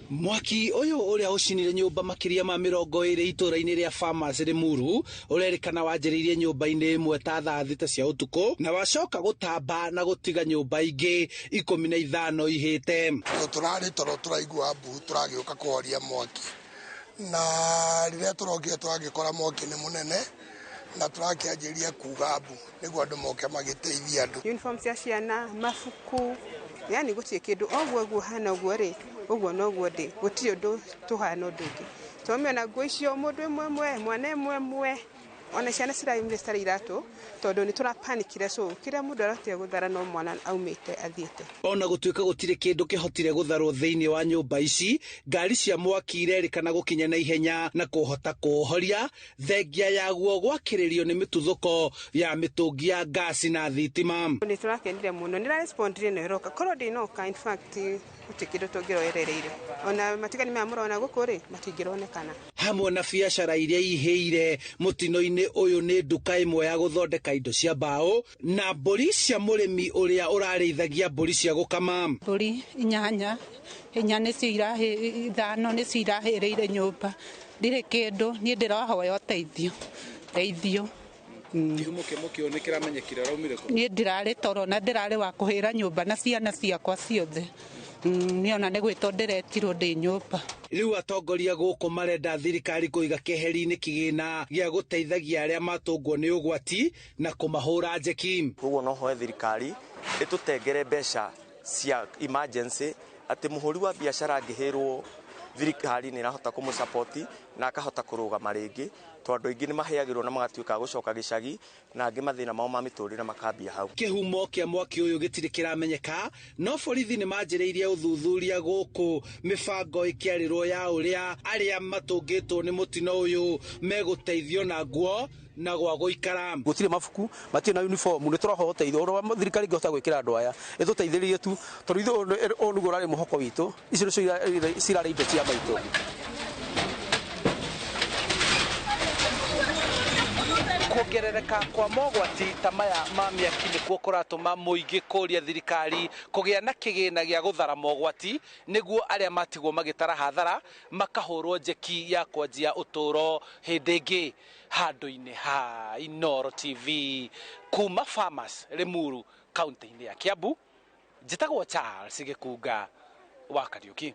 Mwaki ũyũ ũrĩa ũcinire nyũmba makĩria ma 20 itũũra-inĩ rĩa Farmers Limuru ũrerĩkana wanjĩrĩirie nyũmba-inĩ ĩmwe ta thaa 6 cia ũtukũ na wacoka gũtamba na gũtiga nyũmba ingĩ 15 ihĩte. Tũrarĩ toro tũraigua mbu tũragĩũka kũhoria mwaki na rĩrĩa tũrokire tũragĩkora mwaki nĩ mũnene na tũrakĩanjĩrĩria kuga mbu nĩguo andũ moke magĩteithia andũ. Uniform cia ciana, mabuku, yani gũtirĩ kĩndũ oguo guo hana ũguo rĩ, ũguo noguo ndĩ, gũtirĩ ũndũ tũhana ũndũ ũngĩ. Tũmĩona nguo icio mũndũ ĩmwe ĩmwe, mwana ĩmwe ĩmwe, ona ciana ciraumire citarĩ iratũ tondũ nĩ tũrapanikire, so kĩrĩa mũndũ arahotire gũthara no mwana aumĩte athiĩte. Ona gũtuĩka gũtirĩ kĩndũ kĩhotire gũtharwo thĩinĩ wa nyũmba ici, ngari cia mwaki irerĩkana gũkinya na ihenya na kũhota kũũhoria thengia yaguo gwakĩrĩrio nĩ mĩtuthũko ya mĩtũngi ya ngasi na thitima. Nĩ tũrakenire mũno, nĩ rarespondire na ĩroka, korwo ndĩnoka in fact gũtirĩ kĩndũ tũngĩroerereire, ona matigani maya mũrona gũkũ rĩ matingĩronekana. Hamwe na biacara iria ihĩire mũtino-inĩ ũyũ nĩ nduka ĩmwe ya gũthondeka indo cia mbaũ na mbũri cia mũrĩmi ũrĩa ũrarĩithagia mbũri cia gũkama. Mbũri 8, 4 nĩcio 5 nĩcio irahĩrĩire nyũmba, ndirĩ kĩndũ, niĩ ndĩrahoya ũteithio, teithio. Kĩhumo kĩa mwaki ũyũ nĩ kĩramenyekire ũraumire kũ? Niĩ ndĩrarĩ toro na ndĩrarĩ wa kũhĩra nyũmba na ciana ciakwa ciothe. Niĩ ona nĩ gwĩtwo ndĩretirwo ndĩ nyũmba. Rĩu atongoria gũkũ marenda thirikari kũiga keheri-inĩ kĩgĩna gĩa gũteithagia arĩa matũngwo nĩ ũgwati na kũmahũra njeki. Koguo no hoe thirikari ĩtũtengere mbeca cia emergency atĩ mũhũri wa biacara angĩhĩrwo thirikari nĩ ĩrahota kũmũsupport na akahota kũrũgama rĩngĩ, tondũ aingĩ nĩ maheagĩrwo na magatuĩka a gũcoka gĩcagi na angĩ mathĩna mao ma mĩtũrĩre makambia hau. Kĩhumo kĩa mwaki ũyũ gĩtirĩ kĩramenyeka, no borithi nĩ manjĩrĩirie ũthuthuria gũkũ mĩbango ĩkĩarĩrwo ya ũrĩa arĩa matũngĩtwo nĩ mũtino ũyũ megũteithio na nguo na gwa gũikara. Gũtirĩ mabuku, matirĩ na uniform, nĩ tũrahoya ũteithio ũrĩa thirikari ĩngĩhota gwĩkĩra andũ aya ĩtũteithĩrĩrie tu, tondũ ithuĩ ũyũ nĩguo ũrarĩ mũhoko witũ, icio nĩcio cirarĩ indo cia maitũ. Kuongerereka kwa mogwati ta maya ma mĩaki nĩkuo kũratũma mũingĩ kũria thirikari kũgĩa na kĩgĩna gĩa gũthara mogwati nĩguo arĩa matigwo magĩtara hathara makahũrwo njeki ya kwanjia ũtũũro hĩndĩ ĩngĩ. Handũ-inĩ ha Inooro TV kuma Farmers Limuru kaunti-inĩ ya Kiambu, njĩtagwo Charles Gĩkunga wa Kariũki.